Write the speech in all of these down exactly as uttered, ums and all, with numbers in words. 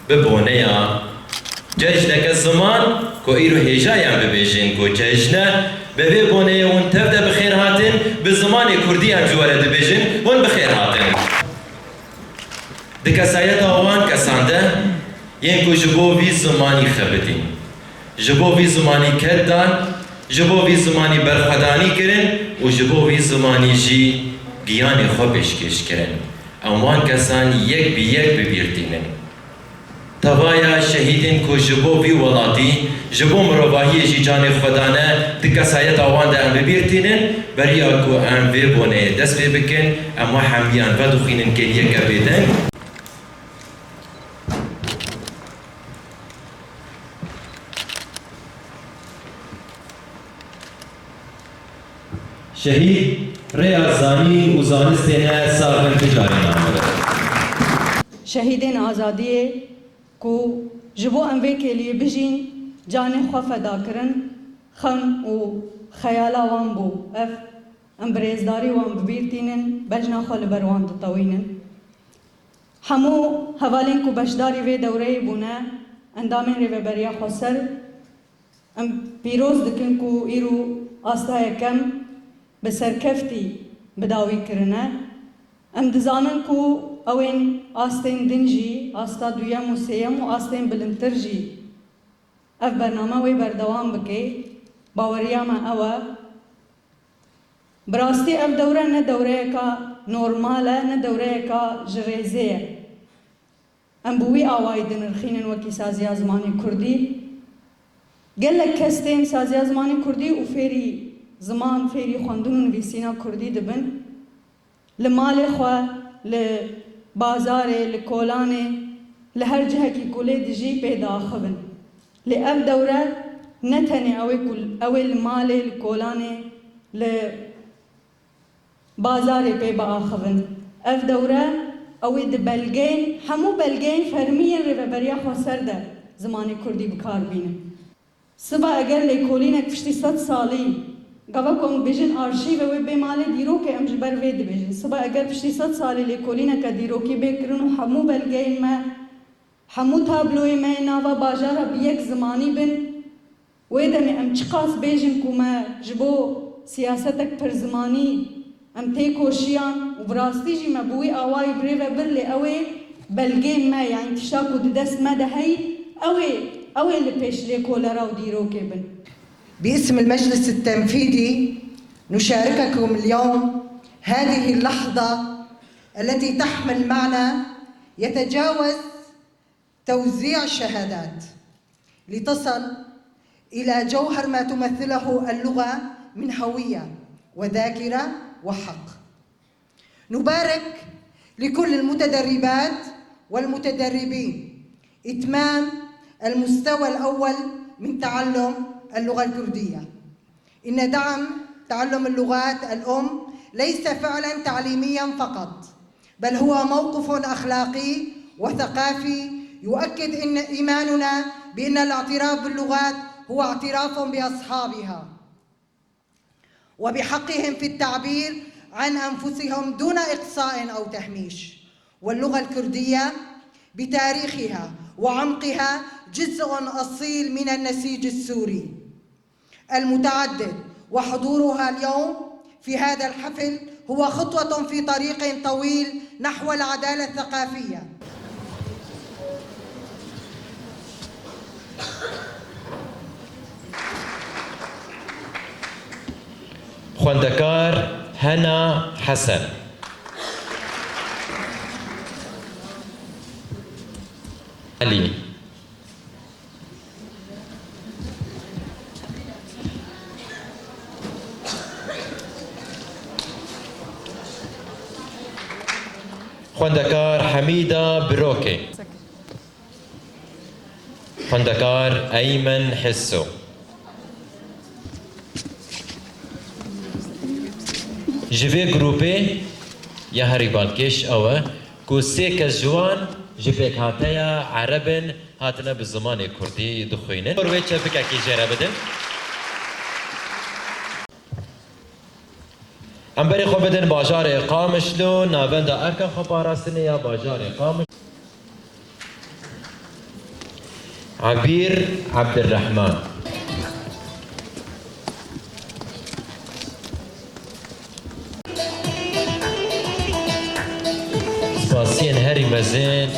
Bi boneya cejneke ziman ku îro hêja ye em bibêjin ku cejn e, bi vê boneyê hûn tev de bi xêr hatin, bi zimanê kurdî em ji we re dibêjin, hûn bi xêr hatin. Di kesayeta wan kesan de yên ku ji bo vî zimanî xebitîn, ji bo vî zimanî ked dan, ji bo vî zimanî berxwedanî kirin û ji bo vî zimanî jî giyanê xwe pêşkêş kirin. Em wan kesan yek bi yek bi bîr tînin. Tevaya şehîdên ku ji bo vî welatî, ji bo mirovahiyê jî canê xwe dane, di kesayeta wan de em bi bîr tînin, beriya ku em vê boneyê dest pê bikin, em we hemiyan vedixwînin kêliyeke bêdeng. Şehîd rêya zanîn û zanistê ne sax bin, tu carî namire. Şehîdên azadiyê ku ji bo em vê kêliyê bijîn, canê xwe feda kirin, xem û xeyala wan bû. Ev em bi rêzdarî wan bi bîr tînin, bejna xwe li ber wan ditewînin. Hemû hevalên ku beşdarî vê dewreyê bûne, endamên Rêveberiya Xweser, em pîroz dikin ku îro asta yekem bi serkeftî bi dawî kirine. Em dizanin ku ew ên astên din jî, asta duyem û sêyem û astên bilindtir jî ev bername wê berdewam bike. Baweriya me ew e. Bi rastî ev dewre ne dewreyeka normal e, ne dewreyeka ji rêzê ye. Em bi wî awayî dinirxînin wekî Saziya Zimanê Kurdî. Gelek kes tên Saziya Zimanê Kurdî û fêrî ziman, fêrî xwendin û nivîsîna kurdî dibin. Li malê xwe, li bazarê, li kolanê, li her cihekî ku lê dijî pê diaxivin. Lê ev dewre ne tenê ew ê ku ew ê li malê, li kolanê, li bazarê pê biaxivin. Ev dewre ew ê di belgeyên, hemû belgeyên fermî yên Rêveberiya Xweser de zimanê kurdî bi kar bînin. Siba eger lêkolînek piştî sed salî, gava ku em dibêjin arşîv e, wê bê malê dîrokê, em ji ber vê dibêjin. Siba eger piştî sed salî lêkolîneke dîrokî bê kirin û hemû belgeyên me, hemû tabloyê me yê nava bajara bi yek zimanî bin, wê demê em çiqas bêjin ku me ji bo siyasetek pirzimanî em têkoşiyan û bi rastî jî me bi wî awayî bi rê ve bir, lê ew ê belgeyên me, yanî tişta ku di dest me de heyî, ew ê, ew ê li pêş lêkolera û dîrokê bin. باسم المجلس التنفيذي نشارككم اليوم هذه اللحظة التي تحمل معنى يتجاوز توزيع الشهادات لتصل إلى جوهر ما تمثله اللغة من هوية وذاكرة وحق. نبارك لكل المتدربات والمتدربين إتمام المستوى الأول من تعلم اللغة الكردية. إن دعم تعلم اللغات الأم ليس فعلًا تعليميًا فقط، بل هو موقف أخلاقي وثقافي يؤكد إن إيماننا بأن الاعتراف باللغات هو اعتراف بأصحابها وبحقهم في التعبير عن أنفسهم دون إقصاء أو تهميش. واللغة الكردية بتاريخها وعمقها جزء أصيل من النسيج السوري المتعدد، وحضورها اليوم في هذا الحفل هو خطوة في طريق طويل نحو العدالة الثقافية. Xwendekar Hena Hesen. Elî. Xwendekar Hemîda Birokê. Xwendekar Eymen Hisso. Ji vê grûpê ya herî balkêş ew e ku sê kes ji wan ji pêkhateya Ereb in, hatine bi zimanê kurdî dixwînin. Wê çepikekî jê re bidin. Em berê xwe bidin bajarê Qamişlo, Navenda Erka Xweparastinê ya bajarê Qamişlo. Ebîr Ebdirehman. Spasiyên herî mezin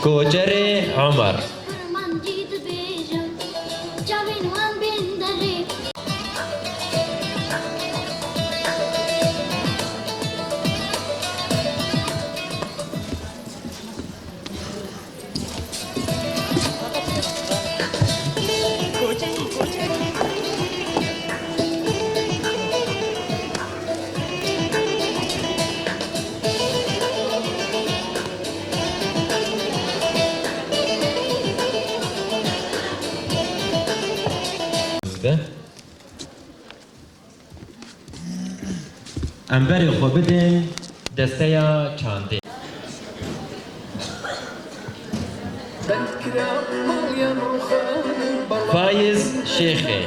Koçerê Omer. Kurmancî dibêjin, çavên wan bên derê. Em berê xwe bidin desteya çandê. Faiz Şêxê.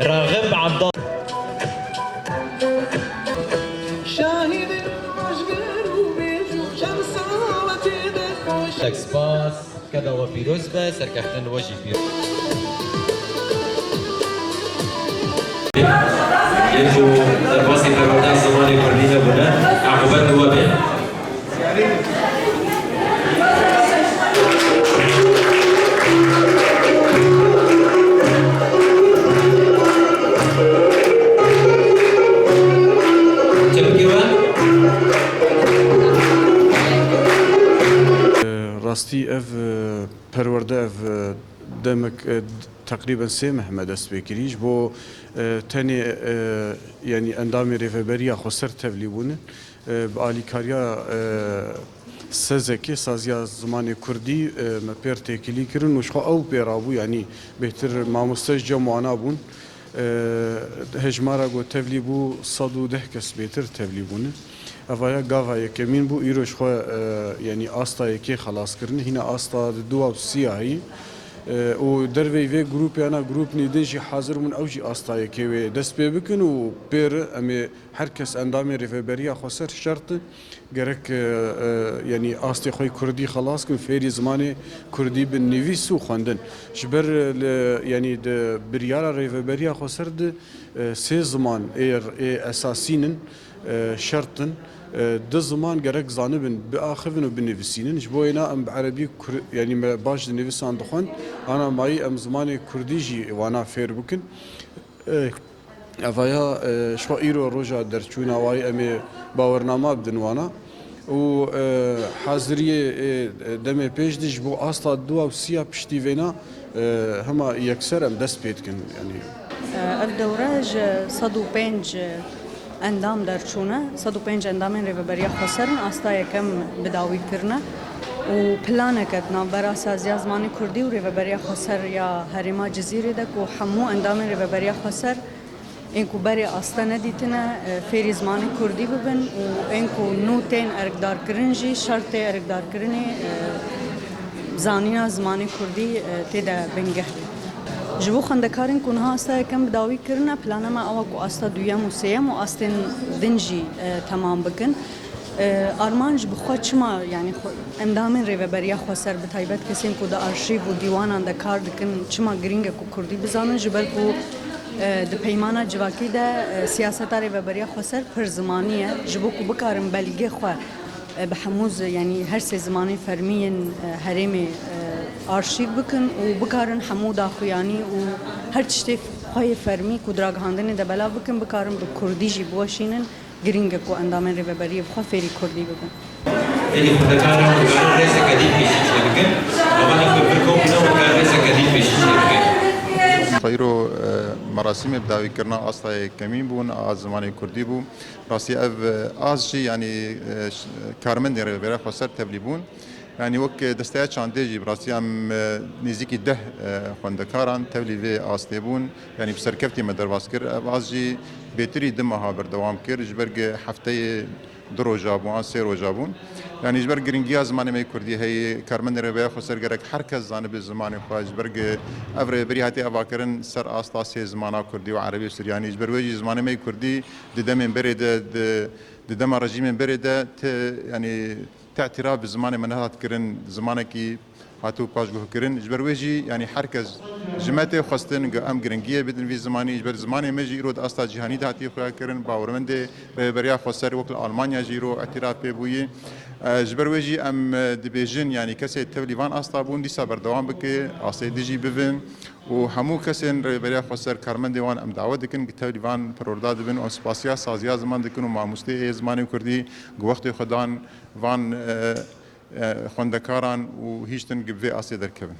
Raxib Abdal. Tek spas. Keda we pîroz be, serkeftin we jî pîroz. Yê ku derbasî perwerdeya zimanê kurdî hebûne, eqûbet li we bê. Çi bikeve? Rastî ev, e, perwerde ev, e, demek, e, teqrîben sê meh me dest pê kirî. Ji bo, e, tenê, e, yanî endamê Rêveberiya Xweser tevlî bûne. E, bi alîkariya, e, SEZEKê, Saziya Zimanê Kurdî, e, me pêr têkilî kirin û ji xwe ew pê rabû, yanî bêhtir mamoste ji cem wana bûn. E, hejmara ku tevlî bû, sed û deh kes bêtir tevlî bûne. Evaya gava yekemîn bû, îro ji xwe, e, yanî asta yekê xelas kirine, hîna asta di dua û siya heye. E, û derveyî vê grûpê, ana grûpinê din jî hazir bûn, ew jî asta yekê wê dest pê bikin û pêr em ê her kes endamê Rêveberiya Xweser şert e. Gerek, e, e, yanî astê xwe yê kurdî xelas kin, fêrî zimanê kurdî bin, nivîs û xwendin. Ji ber, e, li, yanî di biryara Rêveberiya Xweser de, e, sê ziman ê, ê esasî nin, e, şert in. E, du ziman gerek zanibin, biaxivin û binivîsînin. Ji bo yêna em bi erebî kur-, yanî me baş dinivîsan dixwend, ana mayî em zimanê kurdî jî wana fêr bikin. E, Evaya, e, ji xwe îro roja derçûna wayî em ê bawernama bidin wana û, e, haziriyê, e, demê pêş de ji bo asta dua û siya piştî vêna, e, hema yekser em dest pê dikin. Yanî. Ev dewre ji sed û pênc endam derçûne, sed û pênc endamên Rêveberiya Xweser in, asta yekem bi dawî kirine û planek e di navbera Saziya Zimanê Kurdî û Rêveberiya Xweser ya Herêma Cizîrê de ku hemû endamên Rêveberiya Xweser ên ku berê asta nedîtine, e, fêrî zimanê kurdî bibin û ên ku nû tên erkdarkirin jî şertê erkdarkirinê, e, zanîna zimanê kurdî, e, tê de bingeh be. Ji bo xwendekarên ku niha asta yekem bi dawî kirine, plana me ew e ku asta duyem û sêyem û astên din jî, e, temam bikin. E, armanc bi xwe çima, yanî xwe, endamên Rêveberiya Xweser, bi taybet kesên ku di arşîv û dîwanan de kar dikin, çima girîng e ku kurdî bizanin? Ji ber ku, e, di peymana civakî de, e, siyaseta Rêveberiya Xweser pir zimanî ye. Ji bo ku bikarin belgê xwe, e, bi hemû zi-, yanî her sê zimanên fermî yên, e, herêmê, e, arşîv bikin û bikarin hemû daxuyanî û her tiştê xwe yê fermî ku di ragihandinê de belav bikin, bikarin bi kurdî jî biweşînin. Girîng e ku endamên rêveberiyê bi xwe fêrî kurdî bibin. Êdî xwendekaran dikarin rêzeke dî pêşî çêbikin. Hevalên ku vir kom bûne, wan dikarin rêzeke dî pêşî çêbikin. Xeyro, e, merasîmê bi dawîkirina asta yekemîn bûn a zimanê kurdî bû. Rastî ev, e, ast jî, yanî, e, ş-, karmendên Rêveberiya Xweser tevlî bûn. Yanî wek, e, desteya çandê jî bi rastî em, e, nêzîkî deh, e, xwendekaran tevlî vê astê bûn. Yanî bi serkeftî me derbas kir. Ev ast jî bêtirî du meha berdewam kir. Ji ber ku hefteyê Du roja bûn, an sê roja bûn. Yanî ji ber giringiya zimanê me yê kurdî heye, karmendên Rêveberiya Xweser gerek her kes zanibe zimanê xwe. Ji ber ge-, ev rêveberî hatiye avakirin ser asta sê zimana kurdî û erebî û siryanî. Ji ber wê jî zimanê me yê kurdî di demên berê de, di, di dema rejîmên berê de ti, yanî, te'tîraf bi zimanê me nehat kirin, zimanekî hatibû paşguhkirin. Ji ber wê jî, yanî, her kes ji me tê xwestin ku em giringiyê bidin vî zimanî. Ji ber zimanê me jî îro di asta cîhanî de hatiye xuya kirin. Bawermendê Rêveberiya Xweser wek li Almanya jî îro îtîraf pê bûye. E, ji ber wê jî em, e, dibêjin, yanî, kesê tevlî van asta bûn, dîsa berdewam bike, astê dijî bivin û hemû kesên Rêveberiya Xweser, karmendê wan em dawet dikin ku tevlî van perwerda dibin û em spasiya saziya ziman dikin û mamosteyê zimanê kurdî ku wextê xwe dan van, e, e, xwendekaran û hiştin ku bi vê astê derkevin.